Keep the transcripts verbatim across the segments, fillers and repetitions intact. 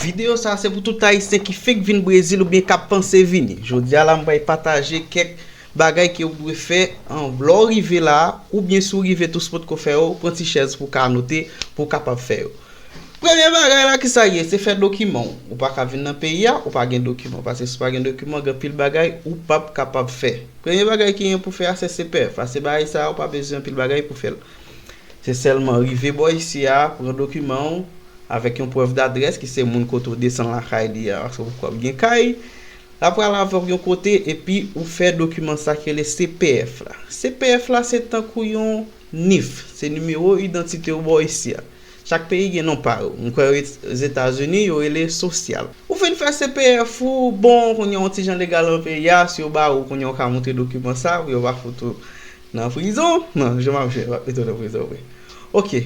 Videyo sa a se pou tout Ayisyen ki fenk vin Brezil oubyen k ap panse vini. Jodi a la, m pral pataje kèk bagay ke w dwe fè an, lè w rive la a, oubyen si w rive tou, si w potko fè yo, pran ti chèz pou w ka anote, pou w kapab fè yo. Premye bagay la, ki sa ye? Se fè dokiman w. Ou pa ka vin nan peyi a, ou pa gen dokiman. Paske si w pa gen dokiman, gen anpil bagay ou p ap kapab fè. Premye bagay ki gen pou fè a, se C P F. Paske bagay sa a, ou pa bezwen anpil bagay pou fè l. Se sèlman rive bò isi a, pran dokiman w avèk yon prèv dadrès, ki se moun kote w desann lakay li a, paske ou p ap gen kay. L ap pral avè w yon kote, epi ou fè dokiman sa ki rele C P F la. C P F la, se tankou yon nif, se nimewo idantite w bò isi a. Chak peyi gen non pa yo. M kwè Etazini, yo rele sosyal. Ou fin fè C P F ou, bon, kounye a yon ti jan legal nan peyi a, si yo ba ou, kounye a ou ka montre dokiman sa, pou yo pa fout ou nan prizon. Non, jan m ap jwe, yo p ap mete w nan prizon vre. Ok.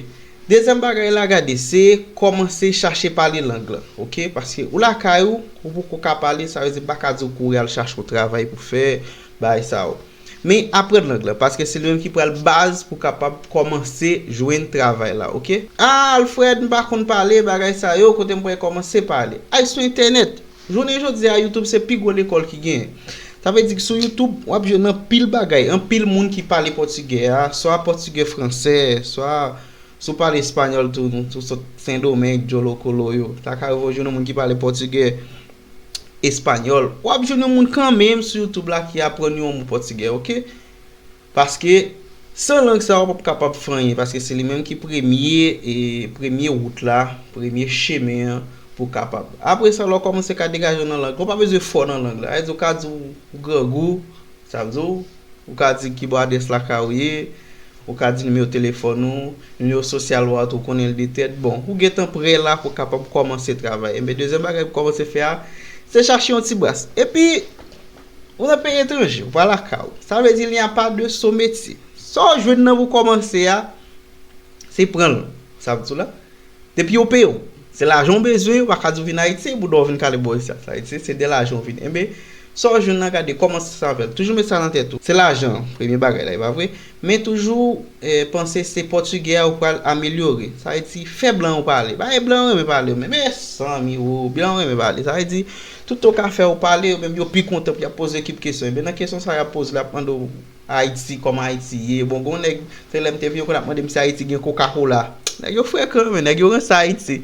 Dezyèm bagay la, gade, se kòmanse chache pale lang lan, ok? Paske ou lakay ou, ou poko ka pale, sa vle di m pa ka di w kouri al chache yon travay pou fè, bagay sa yo. Men aprann lang lan, paske se li menm ki pral baz pou kapab kòmanse jwenn travay la, ok? Ah, Alfred, m pa konn pale, bagay sa yo, kote m pral kòmanse pale? Al sou entènèt. Jounen jodi a, YouTube se pi gwo lekòl ki genyen. Sa vle di ke sou YouTube, w ap jwenn anpil bagay, anpil moun ki pale pòtigè a, swa pòtigè fransè, swa si w pale espanyòl tou, tou sot Sendomeng, Jolo Kolo yo. Sa ka rive w jwenn yon moun ki pale pòtigè, espanyòl. W ap jwenn yon moun kanmenm sou YouTube la ki aprann yon mo pòtigè, ok? Paske san lang sa, w p ap kapab fè anyen, paske se li menm ki premye, e, premye wout la, premye chemen an pou w kapab. Apre sa, lè w kòmanse ka degaje w nan lang, ou pa bezwen fò nan lang la. Sa vle di, ou ka di w, ou grangou, sa vle di, ou ka di ki bò adrès lakay ou ye, ou ka di nimewo telefòn ou, nimewo sosyal ou a tou, ou konnen l de tèt. Bon, ou gentan prè la pou w kapab kòmanse travay. Enben, dezyèm bagay pou w kòmanse fè a, se chache yon ti bras. Epi, ou nan peyi etranje, ou pa lakay ou. Sa vle di, il n'y a pas de sot métier. Sa w jwenn nan pou w kòmanse a, se pran l. Sa vle di w la, depi yo peye w, se lajan w bezwen, ou pa ka di w vin Ayiti, bouda w vin kale bò isi a. Sa vle di, se de lajan w vin. Enben, sa w jwenn nan, gade, kòmanse sa avè l. Toujou met sa nan tèt ou. Se lajan, premye bagay la, e pa vre? Men toujou, eh, panse se pòtigè a ou pral amelyore. Sa vle di, fè blan yo pale. Bagay blan yo renmen pale yo, men mezanmi, wo, blan yo renmen pale. Sa vle di, tout tan w ka fè yo pale, yo menm yo pi kontan pou y ap poze ekip kesyon. Enben, nan kesyon sa y ap poze la, y ap mande w Ayiti, kòman Ayiti ye. Bon, gen yon nèg, se lè m te vini, yo konn ap mande m si Ayiti gen Coca-Cola. Nèg yo frekan, men nèg yo ranse Ayiti.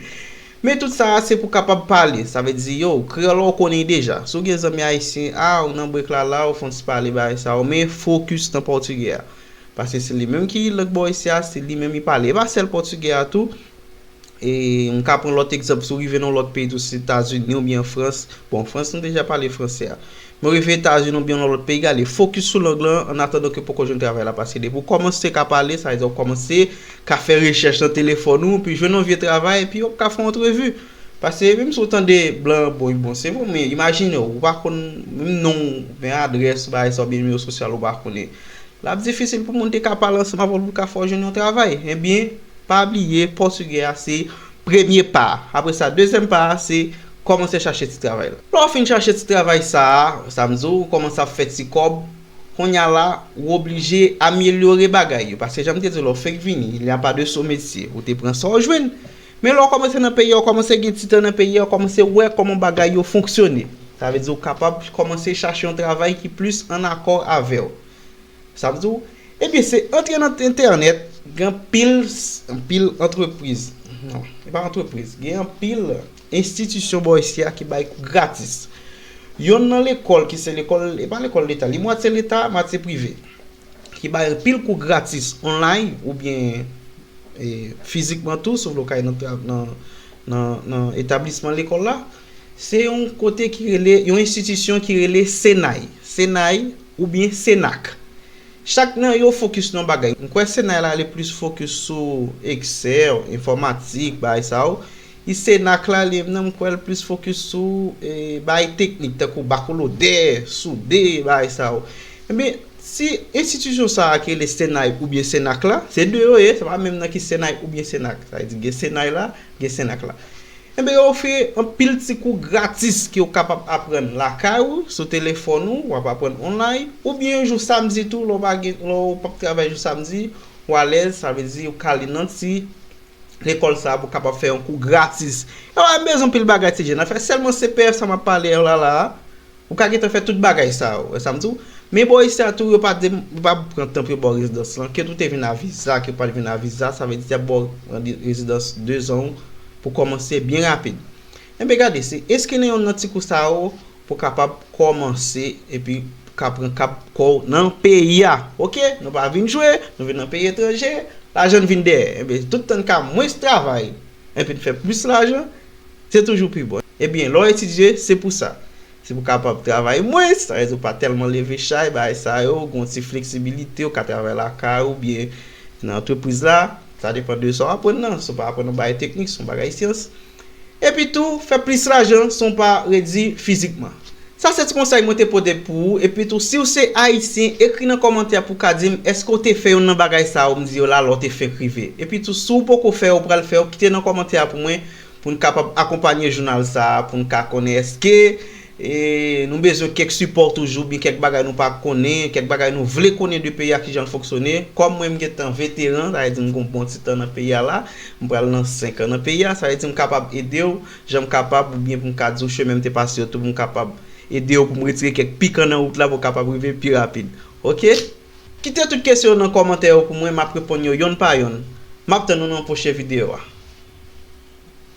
Men tout sa a, se pou kapab pale. Sa vle di, yo, kreyòl la, ou konnen deja. Si w gen zanmi ayisyen, a, ou nan brek la, la, ou fè yon ti pale, bagay sa yo, men fokis nan pòtigè a. Paske se li menm ki lang bò isi a, se li menm li pale. E pa sèl pòtigè a tou. E m ka pran lòt egzanp, si w rive nan yon lòt peyi tou, se Etazini oubyen Frans. Bon, Frans, nou deja pale fransè a. Men w rive Etazini oubyen nan lòt peyi, gade, fokis sou lang lan, annatandan ke w poko jwenn travay la, paske depi w kòmanse ka pale, sa vle di w kòmanse ka fè rechèch nan telefòn ou, epi jwenn yon vye travay, epi w ap ka fè yon antrevi. Paske menm si w tande blan an bon, li bon, se bon, men imajine w, ou pa konn menm non w, men adrès ou, bagay sa, oubyen nimewo sosyal ou pa konnen. L ap difisil pou moun te ka pale ansanm avè w pou l ka fè w jwenn yon travay. Ebyen, pa bliye, pòtigè a se premye pa a. Apre sa, dezyèm pa a, se kòmanse chache ti travay la. Lè w fin chache ti travay sa a, sa m di w, ou kòmanse ap fè ti kòb, kounye a la, ou oblije amelyore bagay yo. Paske jan m te di w, lè w fenk vini, il n'y a pas de sot métier. Ou te pran sa w jwenn. Men lè w kòmanse nan peyi a, w kòmanse gen ti tan nan peyi a, w kòmanse wè kòman bagay yo fonksyone. Sa vle di w kapab kòmanse chache yon travay ki plis an akò avè w. Sa vle di w, ebyen, se antre nan entènèt, gen anpil, anpil antrepriz. Non, e pa antrepriz. Gen anpil enstitisyon bò isi a ki bay kou gratis. Yonn nan lekòl ki se lekòl, e pa lekòl leta, li mwatye leta, mwatye prive. Ki bay anpil kou gratis online oubyen, e, fizikman tou, si w vle w ka al nan, nan, nan, nan etablisman lekòl la. Se yon kote ki rele, yon enstitisyon ki rele Senay. Senay oubyen Senak. Chak nan yo fokis nan bagay. M kwè Senay la li plis fokis sou Excel, enfòmatik, bagay sa yo. E Senak la, li menm, m kwè l plis fokis sou, e, bagay teknik, tankou bakolodè, soude, bagay sa yo. Ebyen, si enstitisyon sa a ki rele Senay oubyen Senak la, se de yo ye, se pa menm nan ki Senay oubyen Senak. Sa vle di gen Senay la, gen Senak la. Enben, yo ofri anpil ti kou gratis ke w kapab aprann lakay ou, sou telefòn ou, w ap aprann online, oubyen jou samdi tou, lè w pa gen, lè w p ap travay jou samdi, w alèz, sa vle di w ka li nan ti lekòl sa a pou w kapab fè yon kou gratis. E w a bezwen pil bagay ti jèn. Afè sèlman C P F sa m ap pale w la la a, ou ka gentan fè tout bagay sa yo. Wè sa m di w? Men bò isi a tou, yo pa de, yo pa pran tan pou yo ba w rezidans lan. Ke tou te vin a viza, ke w pa t vin a viza, sa vle di y ap ba w rezidans de zan pou kòmanse byen rapid. Enben gade, se eske nan yonn nan ti kou sa yo pou w kapab kòmanse epi ka pran kap kò w nan peyi a. Oke? Nou pa vin jwe, nou vin nan peyi etranje, lajan n vin dèyè. Enben, tout tan n ka mwens travay, epi n fè plis lajan, se toujou pi bon. Ebyen, lè w etidye, se pou sa. Se pou w kapab travay mwens, sa vle di w pa tèlman leve chay, bagay sa yo, gen yon ti fleksibilite, w ka travay lakay ou byen nan antrepriz la, sa depann de sa w aprann nan. Si w pa aprann yon bagay teknik, se yon bagay syans. Epi tou, fè plis lajan san w pa redi fizikman. Sa se ti konsèy mwen te pote pou ou. Epi tou, si w se Ayisyen, ekri nan kòmantè pou w ka di m èske w te fè yonn nan bagay sa yo m di yo la lè w te fenk rive. Epi tou, si w poko fè yo, pral fè yo, kite nan kòmantè a pou mwen, pou n kapab akonpanye jounal sa a, pou n ka konnen èske e, nou bezwen kèk sipò toujou, oubyen kèk bagay nou pa konnen, kèk bagay nou vle konnen de peyi a, kijan l fonksyone. Kòm mwen, m gentan veteran, sa vle di m gen yon bon ti tan nan peyi a la, m pral nan senk an nan peyi a, sa vle di m kapab ede w, jan m kapab, oubyen pou m ka di w chemen m te pase yo tou, pou m kapab ede w, pou m retire kèk pikan nan wout la, pou w kapab rive pi rapid. Oke? Kite tout kesyon yo nan kòmantè yo pou mwen, m ap reponn yo yonn pa yonn. M ap tann nou nan yon pwochen videyo a.